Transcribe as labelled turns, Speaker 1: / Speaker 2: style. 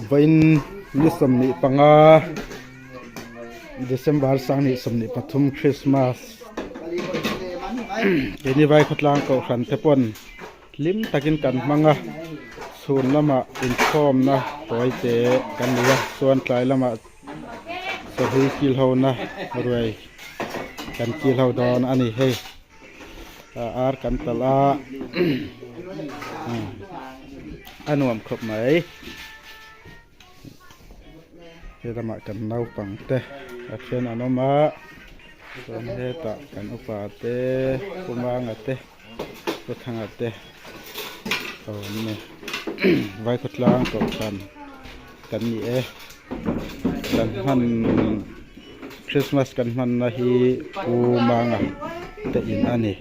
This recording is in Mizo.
Speaker 1: Vawiin ni 25 December 2023 Christmas keini vai khawtlang kohhran te pawn hlim takin kan hmang a chhun lamah inkhawmna tawi te kan nei a chuan tlai lamah chawhlui kil ho na ruai kan kil ho dawn a ni hei ar kan talh a a nuam khawp mai he lamah kan naupang te a then an awm a chuan hetah kan upa te pu manga te pu thanga te a awm a ni vaikhawtlang kohhran kan ni e kan hman Christmas kan hmanna hi pu manga te in a ni.